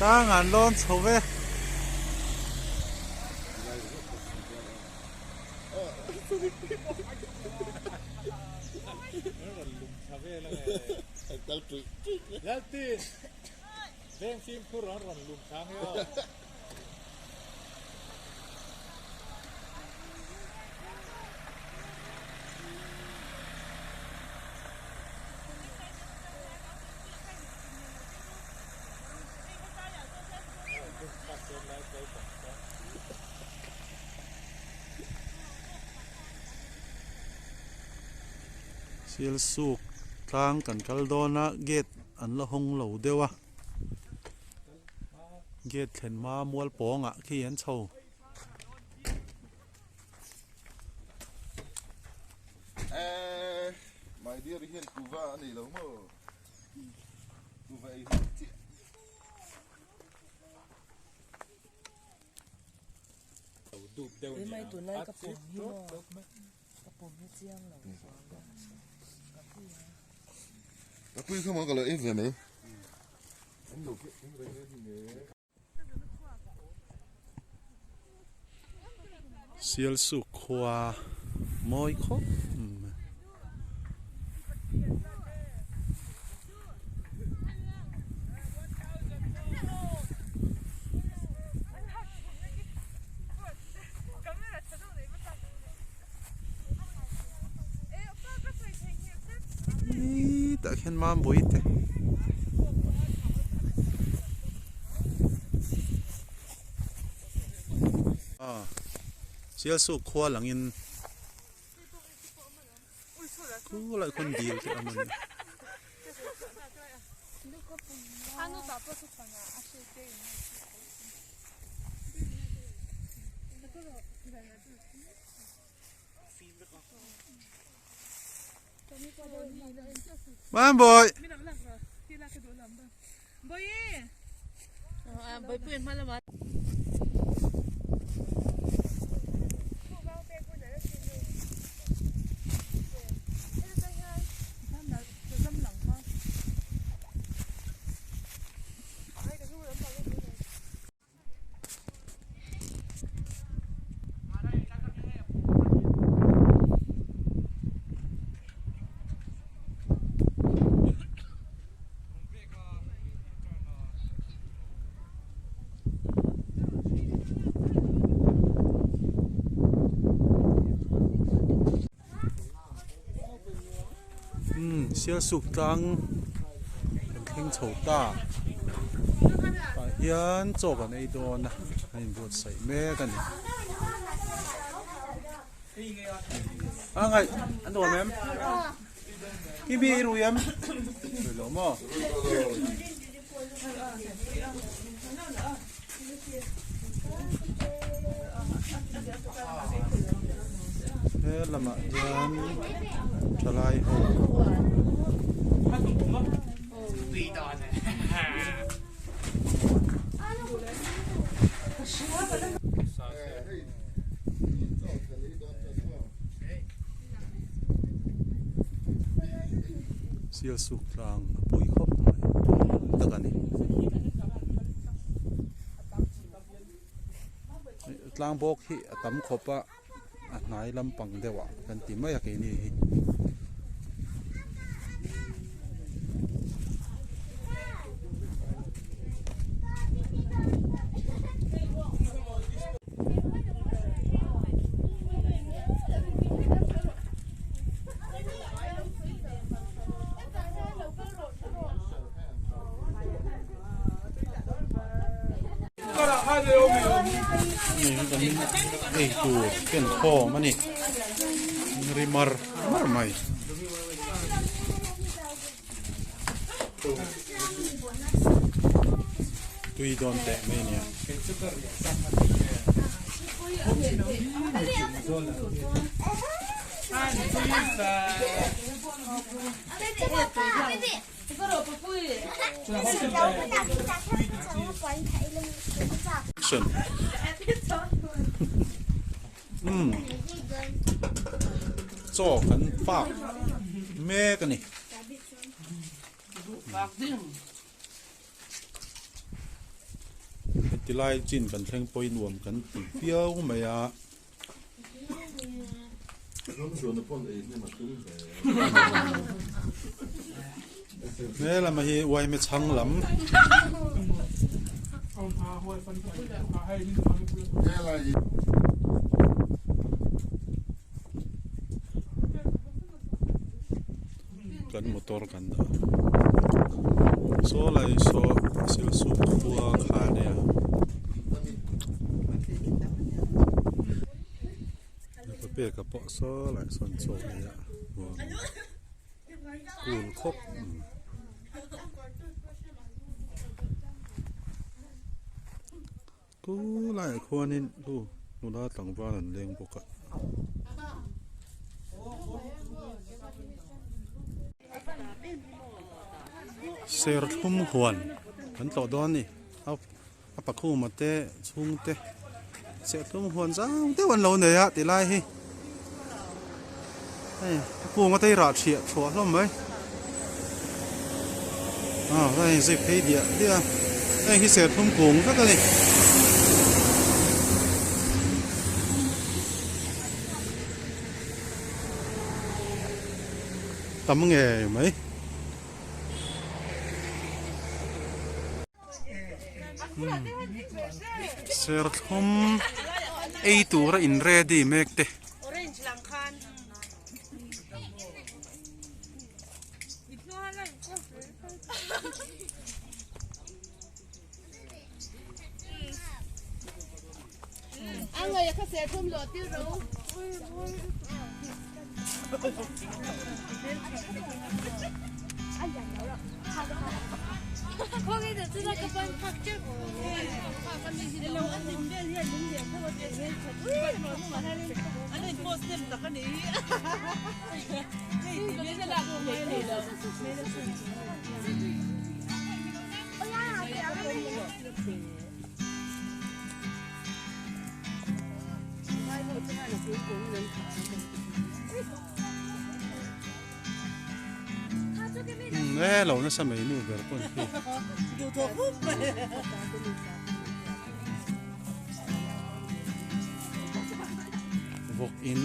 Tlang an lawn chho ve. Sialsuk tlang kan kal dawn a gate an la hawng lo deuh a gate thlen hma mual pawngah khi an chho. My dear hian kuva a nei lo maw kuva ei hman chiah. Mai tunlai ka pawm hi maw ka pawm hi chiang lo ka pui kha maw ka lo ei ve mai. Sialsuk khua mawi khawp mai. Tah khian Mambawih te ah Sialsuk khua langin khulai khawn dil te a awm a ni. Mambawih. Umm Sialsuk tlang kan thleng chho ta tah hian chaw kan ei dawn a a inbuatsaih mek a ni a ngaih a nuam em i mi i rui em rui lo maw. He lamah hian thalai ho Sialsuk tlang a pui khawp mai tak a ni. Tlang bawk hi a tam khawp a a hnai lampang deuh ah kan ti mai a keini hi. Ei tur ken khawm a ni ri mar mar mai. Tui dawn teh mai a nia. Action. Umm. Chaw kan fak mek a ni. Tilai chin kan thleng pawhin nuam kan ti viau mai a. He lama hi uaime chhang lam. Kan motor kan dah saw lai saw Silsup khua kha a nia. Mipa peka pawh saw lai sawn chaw ei a huan cool khawp mai. Chu laiah khuanin hu nula tlangval an leng bawk a. Serthlum huan kan tlawh dawn a ni a pakhuma te chhungte serthlum huan zau deuh an lo nei a ti lai hi hei a kunga te hi rah thiah thuah hlawm mai aw hei zui phei diah diah a heng hi serthlum kung vek a ni. Tam ngei mai. Serthlum ei tura in ready mek te. E lo nasa mai nu ber pawn khi. Vawk in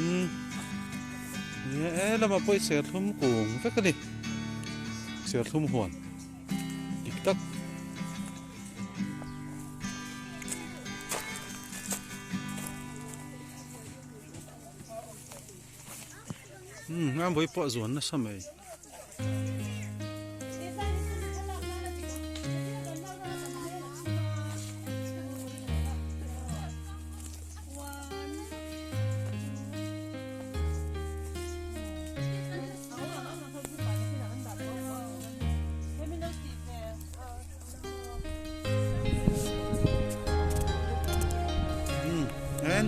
e lama pawh i serthlum kung vek a ni serthlum huan dik tak. Umm a vawi pawh a zuan nasa mai. Umm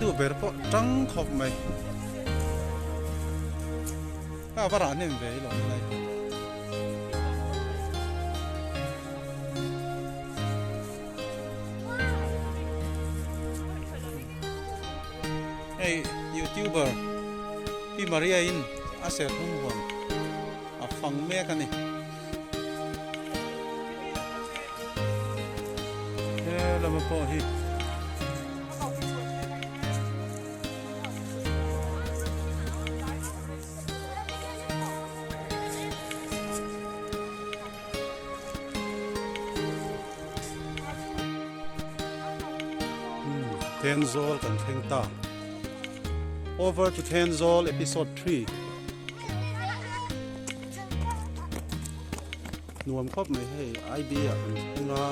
duh ber pawh tang khawp mai a va rah hnem ve i lawm lai hei youtuber pi Maria in a serhnung huan a fang mek a ni. He lama pawh hi Thenzawl kan thleng ta Over to Thenzawl episode 3 Nuam khawp mai hei IB ah kan thleng a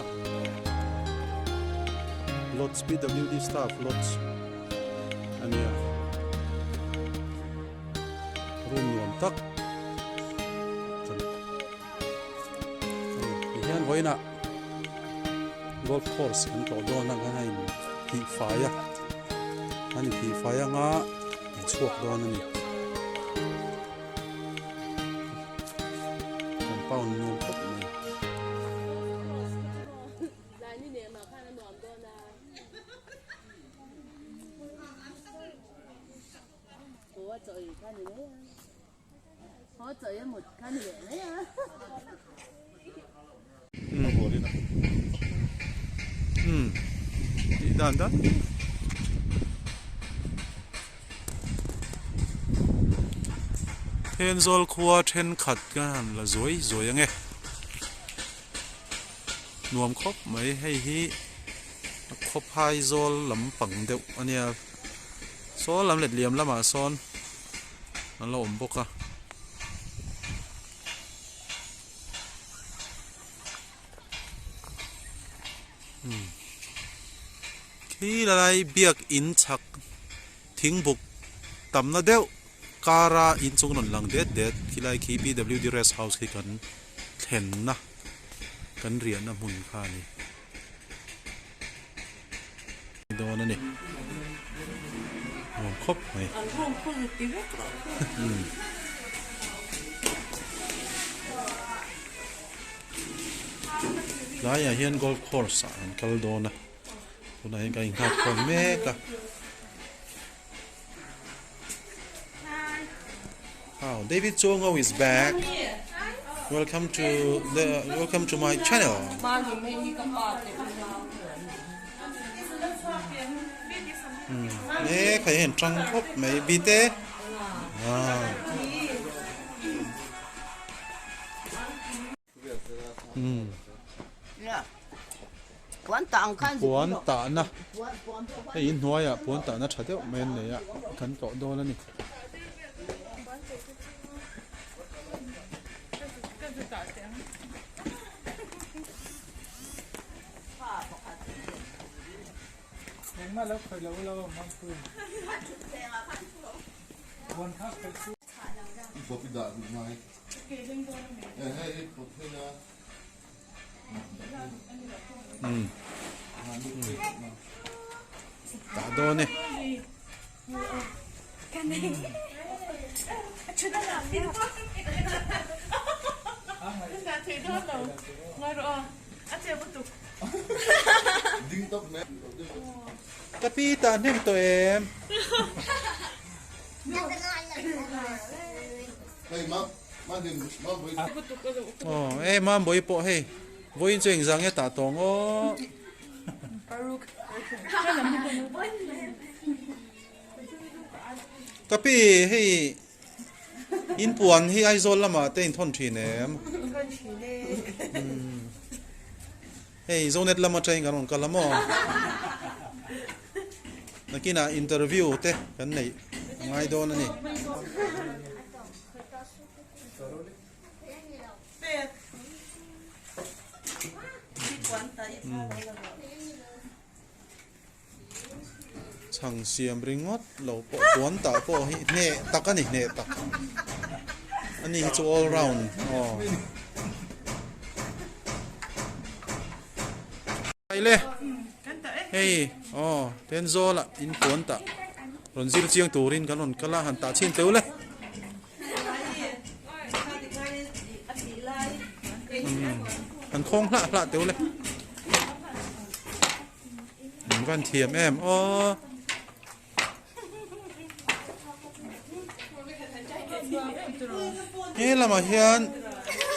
Lodge PWD staff lodge a nia room nuam tak kan ti hian vawiinah golf course kan tlawh dawn a kan a in phih fai a an in phih fai anga an chhuak dawn a ni. Compound nuam khawp mai. Tih dan dan. Thenzawl khua thenkhat ka han la zuai zuai ange. Nuam khawp mai hei hi a khawphai zawl lampang deuh a nia saw lam let liam lamah sawn an lo awm bawk a. Khi lai biak in chhak thingbuk tamna deuh kara inchung rawn lang det det khilai khi PWD rest house khi kan thlenna kan riahna hmun kha a ni dawn a ni nuam khawp mai. Tlaiah hian golf course ah an kal dawn a tunah hian kan inghak khawm mek a. Wow, David Chongo is back. Welcome to the welcome to my channel. Ne khai hen tang khop mai bite. Ah. Puan tahna hei inhnuaiah puan tahna tha deuh mai an nei a kan tlawh dawn a ni. Tah dawn e. Ka pi tah hnem tawh em? Aw e mambawi pawh hei vawiin chu engzah nge tah tawng aw. Ka pi hei in puan hi Aizawl lamah te in thawn thin em? Hei Zonet lam atangin kan rawn kal a maw? Nakinah interview te kan neih a ngai dawn a ni. Chhang siam ringawt lo pawh puan tah pawh hi hneh tak a ni hneh tak a ni hi chu all round aw. Le hei aw Thenzawl ah in puan tah rawn zir chiang turin kan rawn kal a han tah chhin teuh le. An khawng hlah hlah teuh le. An van thiam em aw. He lamah hian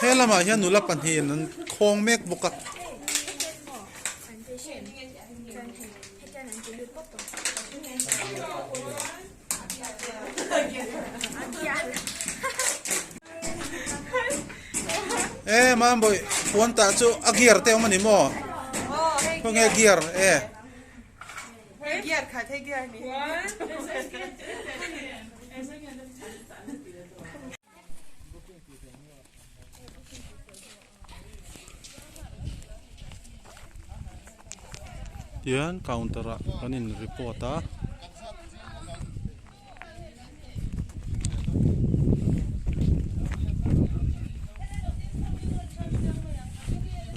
he lamah hian nula pahnihin an khawng mek bawk a. E mambawi puan tah chu a gear te awm a ni maw? Khawnge gear e. Gear khat hei gear ni. Tihian counter ah kan in report a.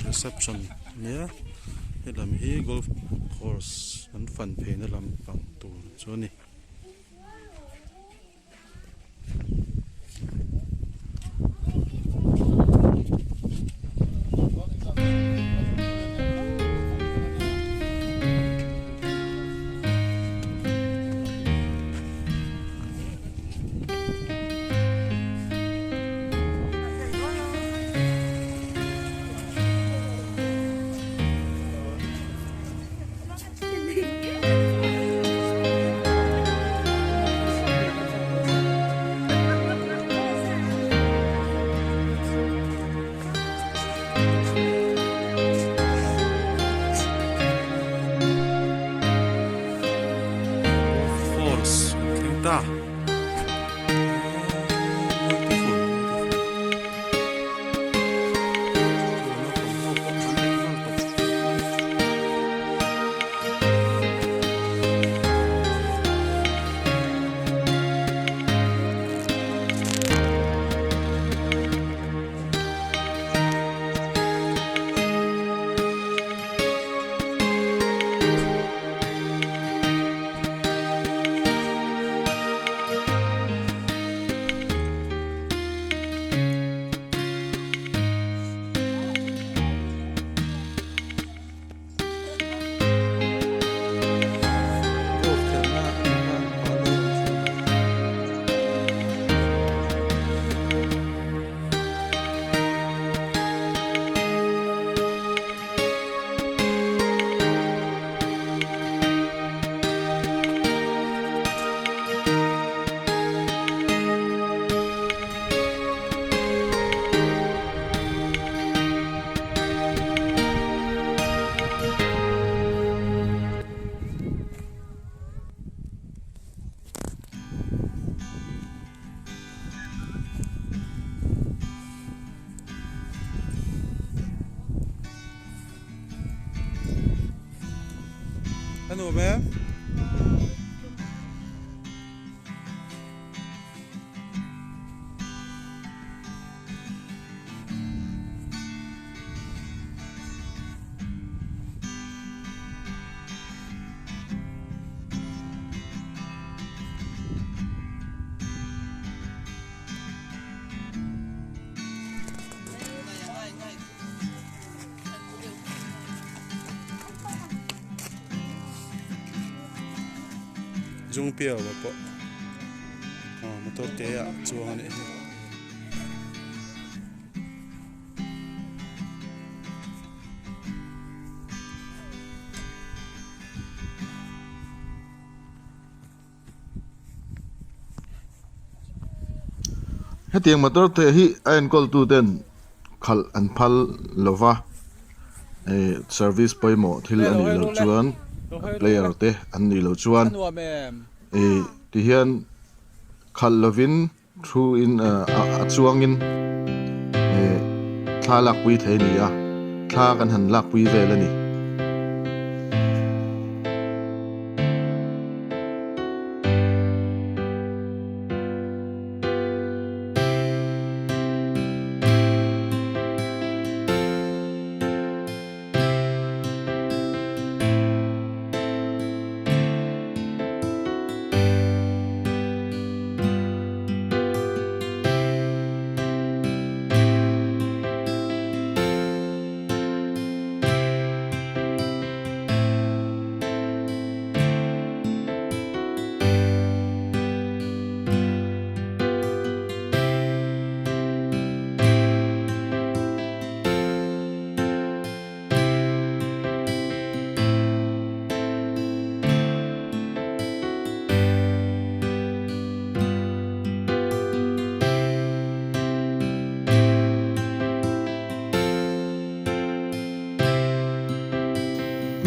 Reception nia helam hi golf course an fan phei na lampang tur chu a ni. Anuam em? Zungpiau a pawh aw motor te ah chuang a nih hi. Hetiang motor te hi a enkawl tu ten khalh an phal lo va eh service pawimawh thil a nih loh chuan player te an nih loh chuan eh tihian khalh lovin thu in a chuangin eh thla lakpui thei a ni a thla kan han lakpui vel a ni.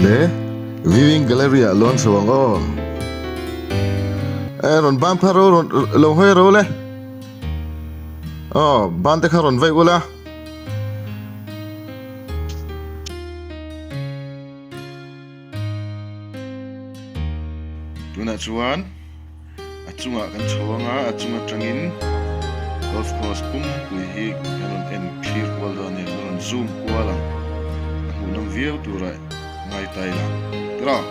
Le viewing gallery ah lawn chho ang aw. E rawn ban phar ro rawn lo hawi ro le. Aw ban te kha rawn vaih ula. Tunah chuan a chungah kan chho ang a, a chung atangin golf course pumpui hi kan rawn en thlir kual dawn a ni, kan rawn zoom kual ang, a hmuhnawm viau tura ngai ta ila tiraw.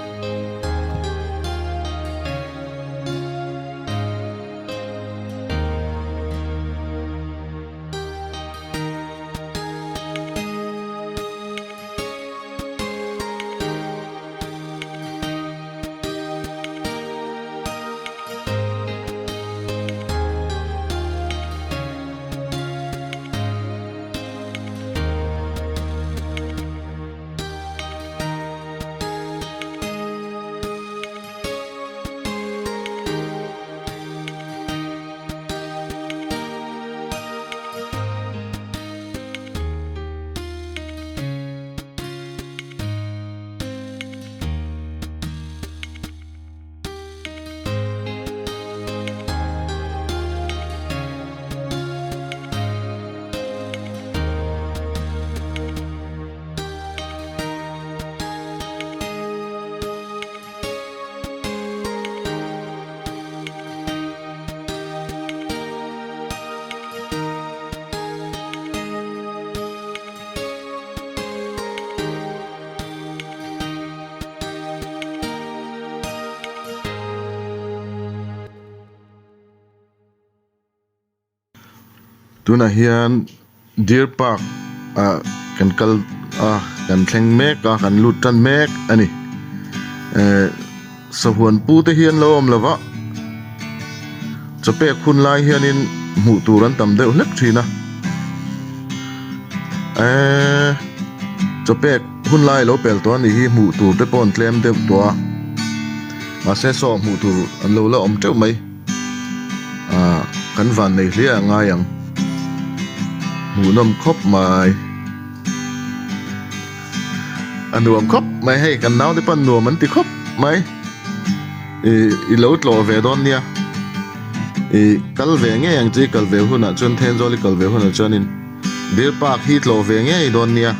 Tunah hian deer park ah kan kal a kan thleng mek a kan lut tan mek a ni eh sahuan pu te hi an lo awm lo va chawpek hun lai hianin hmuh tur an tam deuh hlek thin a eee chawpek hun lai lo pel tawh a nih hi hmuh tur te pawh an tlem deuh tawh a mahse saw hmuh tur an lo la awm teuh mai. Ah kan van nei hle a ngai ang hmuhnawm khawp mai a nuam khawp mai hei kan naute pawn nuam an ti khawp mai ih i lo tlawh ve dawn nia ih kal ve ngei ang chi kal ve hunah chuan Thenzawl i kal ve hunah chuanin Deer Park hi tlawh ve ngei dawn nia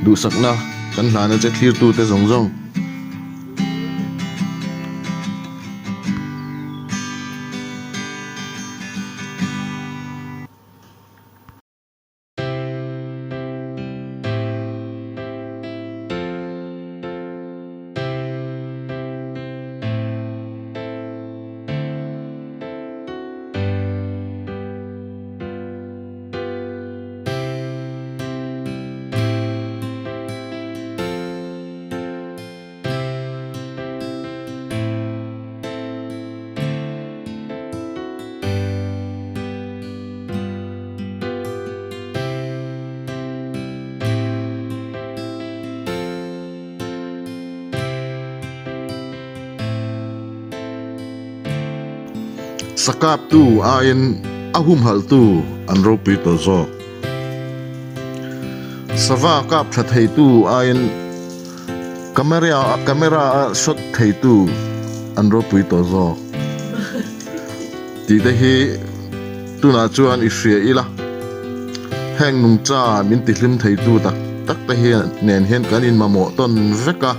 duhsakna kan hlana che thlirtute zawng zawng. Sakaptu aiin a humhalhtu an ropui tawh zawk. Sava kap tha theitu aiin camera a shot theitu an ropui tawh zawk. Tih te hi tunah chuan i hria ila, heng nungcha min tihlim theitu tak tak te hian nen hian kan inmamawh tawn vek a.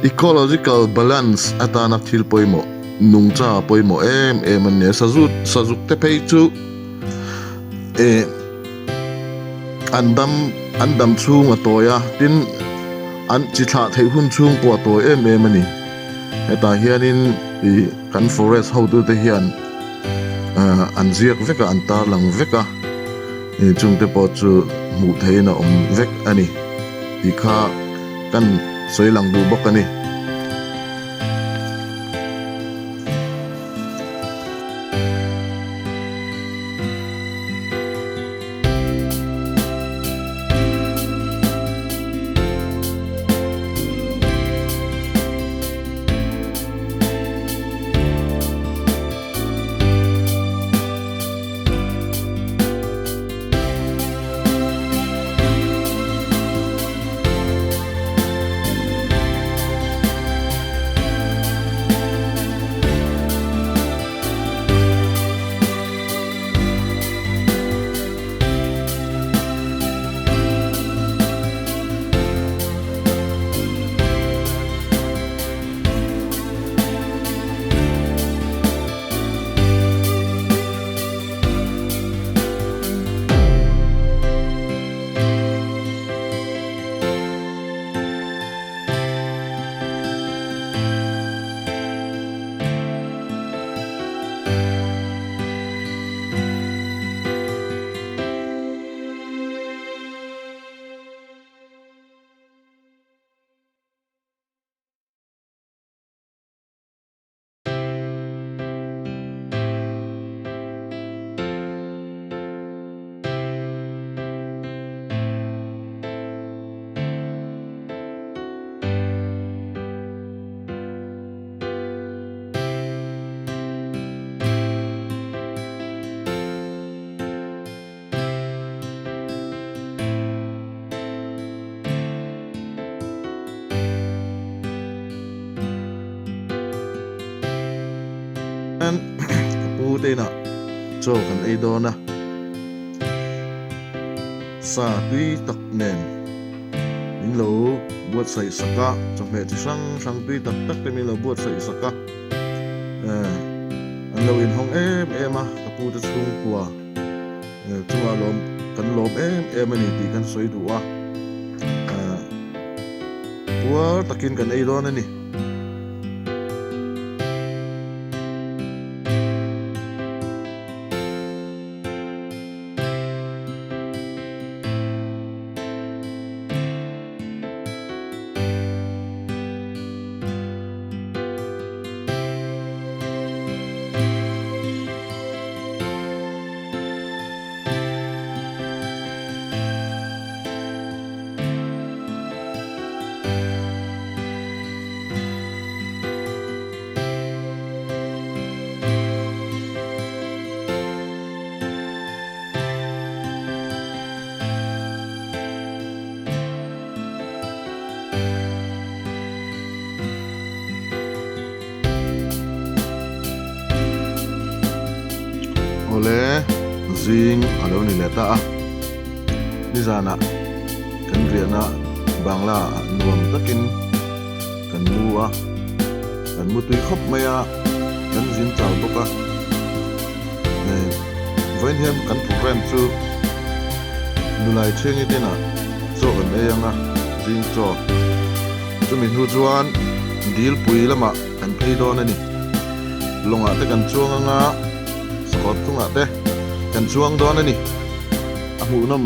Ecological balance atana thil pawimawh, nungcha pawimawh em em an ni a, sazut, sazuk te phei chu eh an dam an dam chhung a tawi a, tin an chi thlah theih hun chhung pawh a tawi em em a ni. Hetah hianin ih kan forest hotute hian ah an ziak vek a, an tarlang vek a, ih chungte pawh chu hmuh theihin a awm vek a ni tih kha. Kan sawi lang duh bawk a ni. Ka pu te inah chaw kan ei dawn a, sa tui tak nen min lo buatsaih sak a, chawhmeh chi hrang hrang tui tak tak te min lo buatsaih sak a, an lo inhawng em em a, ka pu te chhungkua chungah lawm kan lawm em em a ni tih kan sawi duh a, puar takin kan ei dawn a ni. Awle zing a lo ni leh ta a, nizanah kan riahna Bangla ah nuam takin kan mu a, kan mu tui khawp mai a, kan zin chau bawk a, vawiin hian kan program chu nulai thiangi tinah chaw kan ei ang a, zing chaw chumi hnu chuan dilpui lamah kan phei dawn a ni, lawngah te kan chuang ang a, sakawr chungah te kan chuang dawn a ni, a hmuhnawm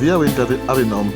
viauin ka a rinawm.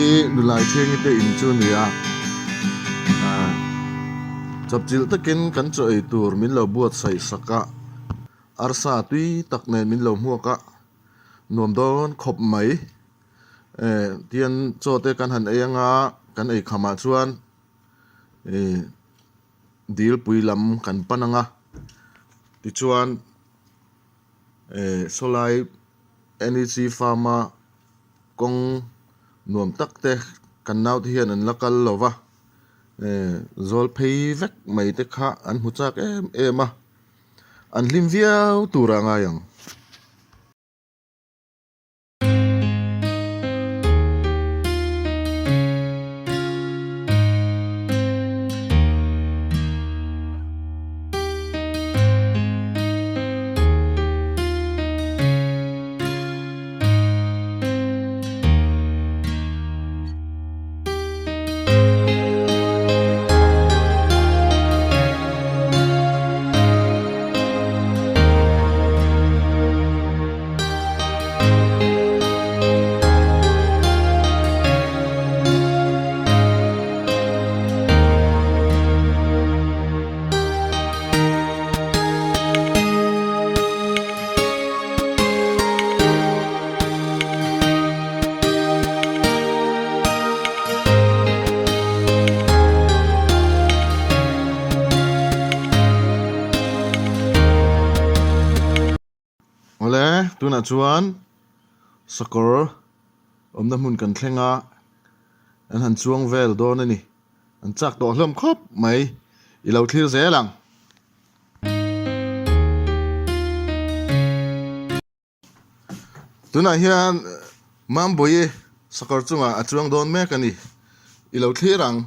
hi Nulai Thiangi te in chu a ni a, ah chawpchilh takin kan chaw ei tur min lo buatsaih sak a, arsa tui tak nen min lo hmuak a, nuam dawn khawp mai. Eh tian chaw te kan han ei anga kan ei khamah chuan eh dilpui lam kan pan anga tichuan eh sawlai N_E_C farm a kawng nuam tak te kan naute hian an la kal lo va eh zawl phei vek mai te kha an hmu chak em em a an hlim viau tur a ngai ang. Awle, tunah chuan sakawr awmna hmun kan thleng a, an han chuang vel dawn a ni. An chak tawh hlawm khawp mai, i lo thlir zel ang. Tunah hian Mambawi sakawr chungah a chuang dawn mek a ni, i lo thlir ang.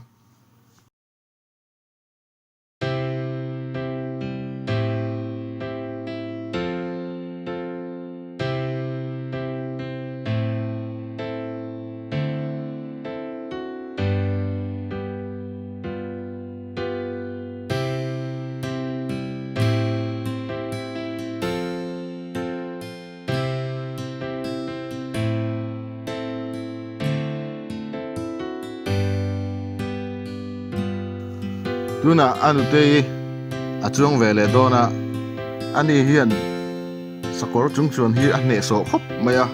Tunah a nutei a chuang ve leh dawn a, ani hian sakawr chung chuan hi a hnehsawh khawp mai a,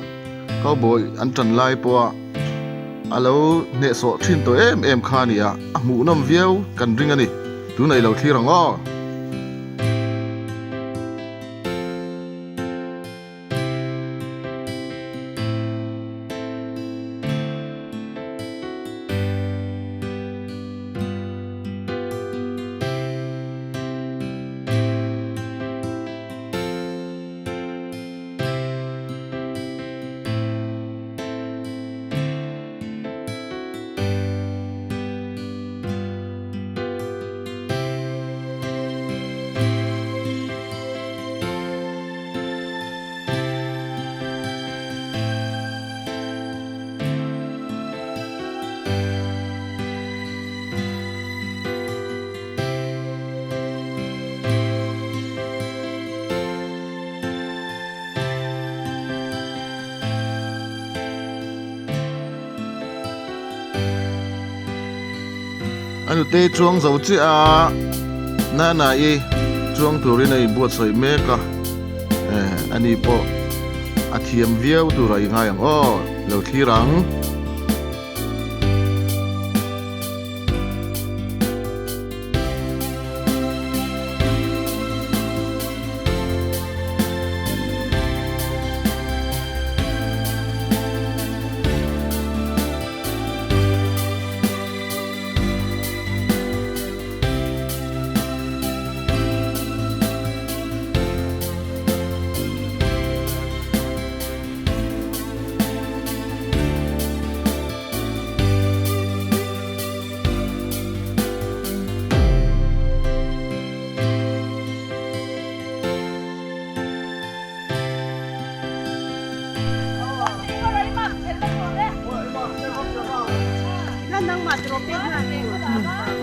cowboy an tan lai pawha a lo hnehsawh thin tawh em em kha a ni a, a hmuhnawm viau kan ring a ni, tunah i lo thlir ang aw. A nute chuang zo chiah a, Nana-i chuang turin a inbuatsaih mek a, eh ani pawh a thiam viau turah i ngai ang aw, lo thlir ang.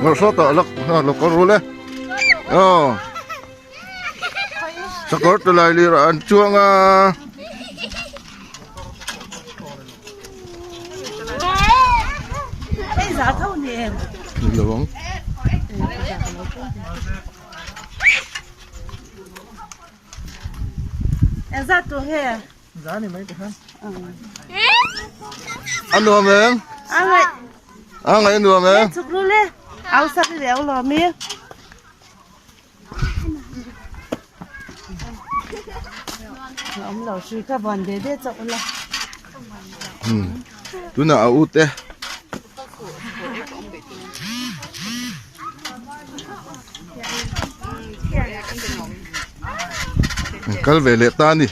Ngawrh sawtah lak lo kal rul e aw sakawr tilai lir ah an chuang a. Za tho ni em? Ni lo ang. Engzat tur nge? Za ni mai tikhan. A nuam em? A ngaih. A ngaih a nuam em? Chuk ru le. Au sak i leh au lawm i. Awm lo hrui kha vawn ve ve chauh ula. Tunah a u te. Kal ve leh ta a ni.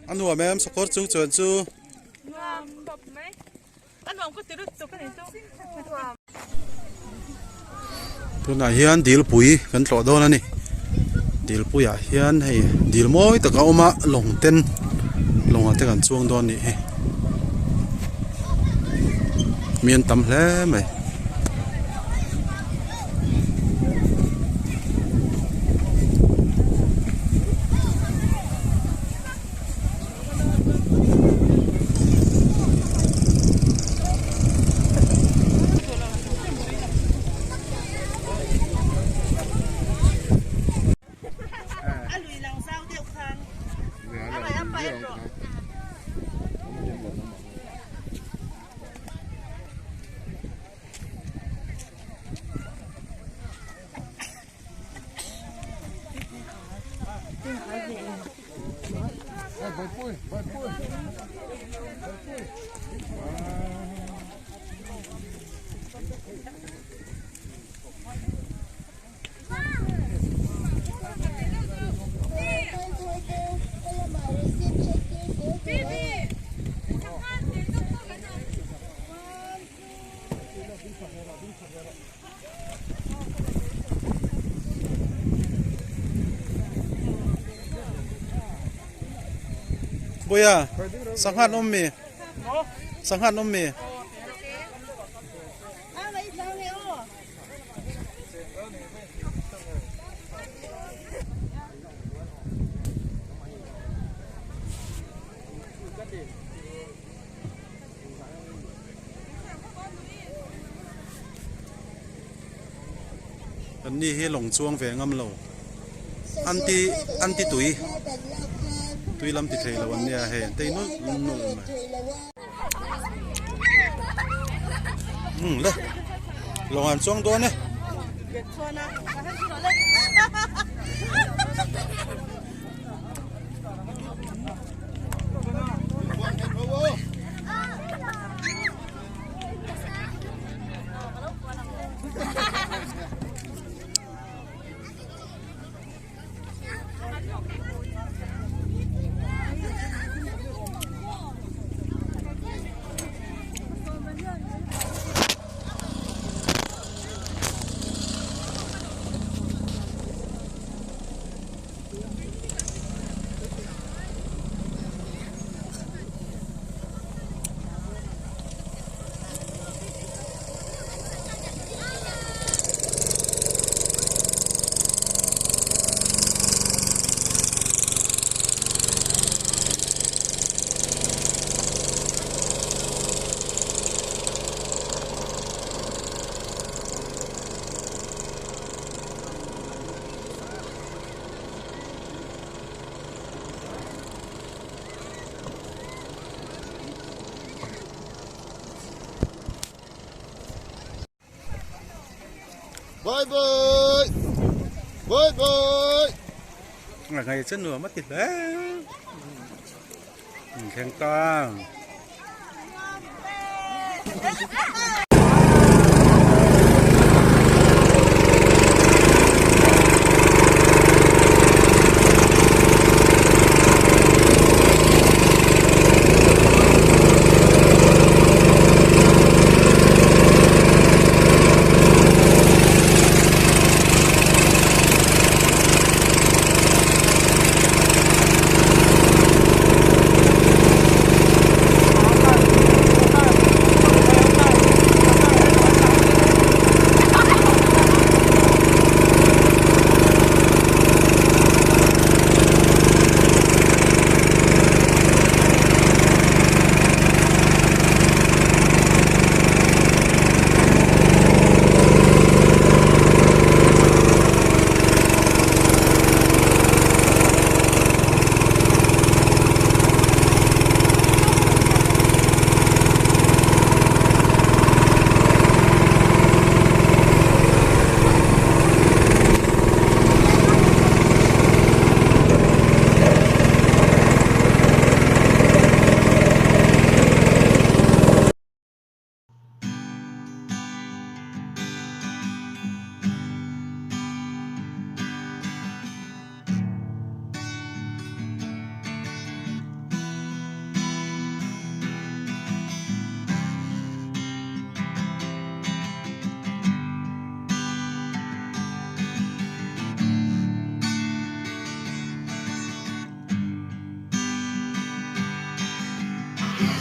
A nuam em sakawr chung chuan chu. Tunah hian dilpui kan tlawh dawn a ni dilpuiah hian hei dil mawi tak a awm a lawng ten lawngah te kan chuang dawn a nih hi mi an tam hle mai. Buia sangha an awm mi sangha an awm mi. An ni hi lawng chuang ve ngam lo anti anti tui tui lam ti thei lo an nia hei an tei nawlh nawlh mai umm le lawng an chuang dawn e. Bye bye bye bye Ngày ngày chân nửa mất thịt đấy Khen ta.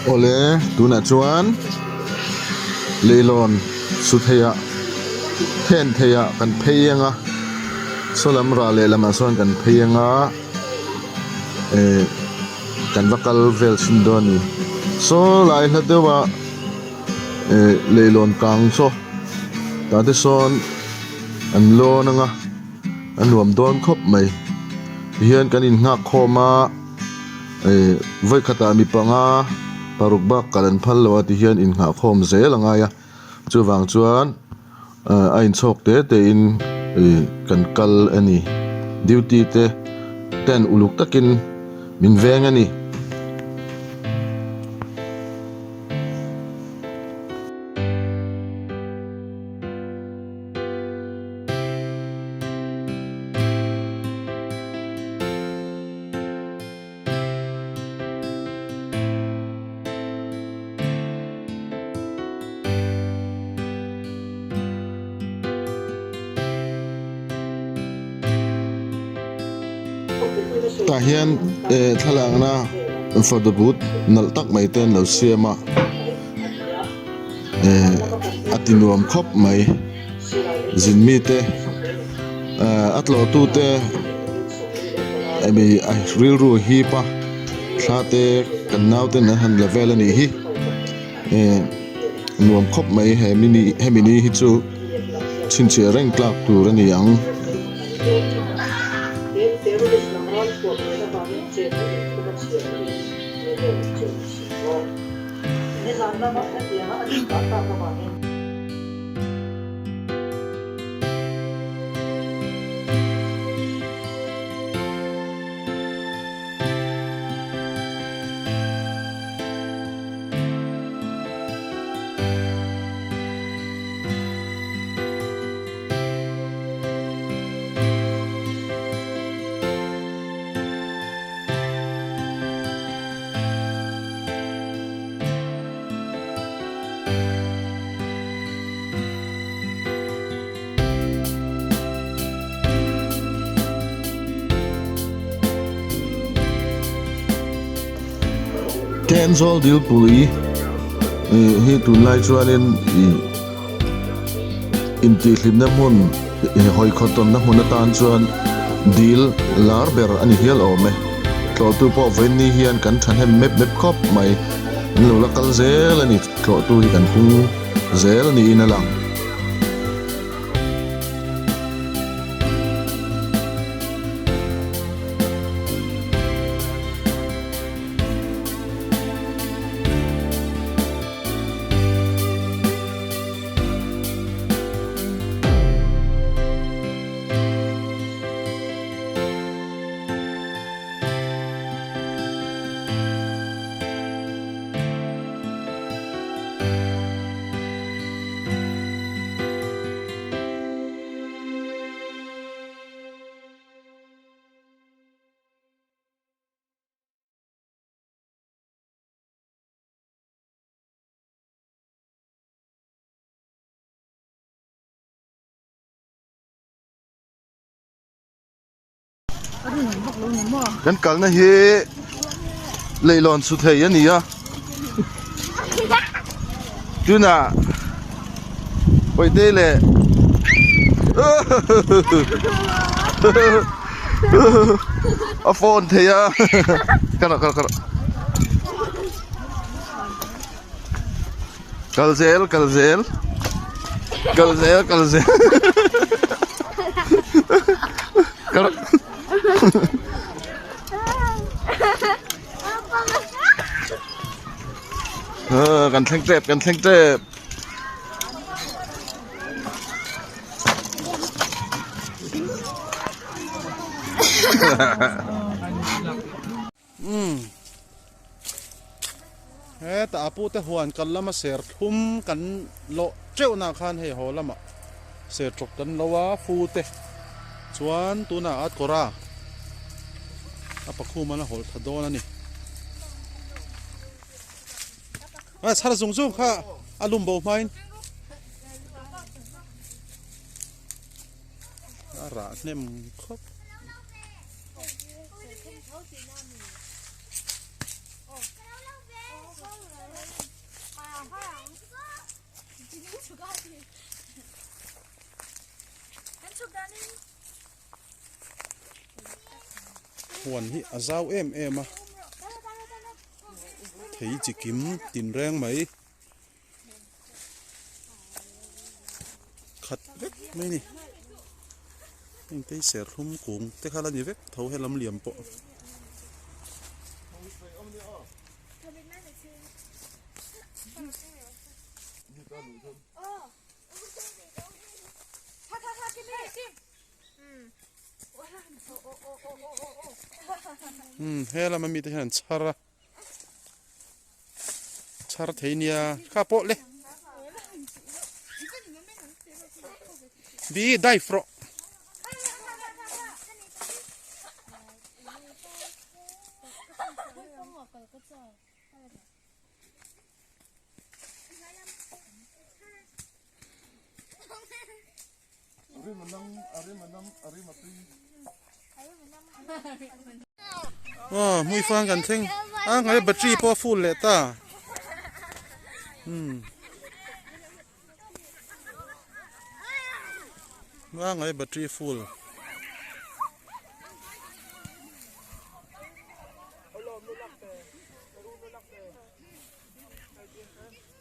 Awle tunah chuan leilawn su theih ah then theih ah kan phei ang a saw lam rah leh lamah sawn kan phei ang a eh kan va kal vel chhin dawn a ni saw lai hla deuh a eh leilawn kang saw tah te sawn an lawn ang a. A nuam dawn khawp mai tihian kan innghak khawm a eh vawi khatah mi panga paruk bak kal an phal lo a tihian innghah khawm zel a ngai a chuvang chuan ah a inchhawk te te in ih kan kal a ni duty te ten uluk takin min veng a ni. Tah hian eh thlalakna photo booth nalh tak mai te an lo siam a eh a ti nuam khawp mai. Zin mite a tlawhtu te emi a rilru a hip a thla te kan nau ten an han la vel a nih hi eh nuam khawp mai he mini hemi ni hi chu chhinchhiah reng tlak tur a ni ang. Thenzawl Dilpui ih hi tunlai chuanin ih intihhlimna hmun ih hawikhaw tawnna hmun atan chuan dil lar ber a ni hial awm e. Tlawhtu pawh vawiin hian kan thahnem mep mep khawp mai. An lo la kal zel a ni. Tlawhtu hi kan hung zel niin a lang. Kan kalna hi leihlawn chhu thei a ni a tunah pawihte leh a phone thei a ka rawh ka rawh ka rawh kal zel kal zel kal zel kal zel ka rawh Kan thleng tep kan thleng tep. Umm hetah a pute huan kal lama ser thlum kan lawh teuh nah khan hei haw lamah ser tawp kan lo a fu te chuan tunah a kawr a a pakhum an a hawlh thla dawn a ni a chhar zung zung kha a lum bo hmain a rah hnem khawp. Huan hi a zau em em a thei chi kim tin reng mai khat vek mai a ni heng te hi serthlum kung te kha la ni vek tho helam liam pawh. Umm he lama mite hian an chhar a chhar thei nia kha pawh le bi dive rawh. Aw hmui fang kan thleng a ngai battery pawh a full leh ta umm a ngai battery full.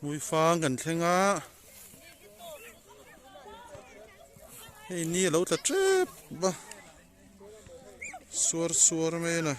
Hmui fang kan thleng a hei ni a lo tla tep a suar suar mai a ni.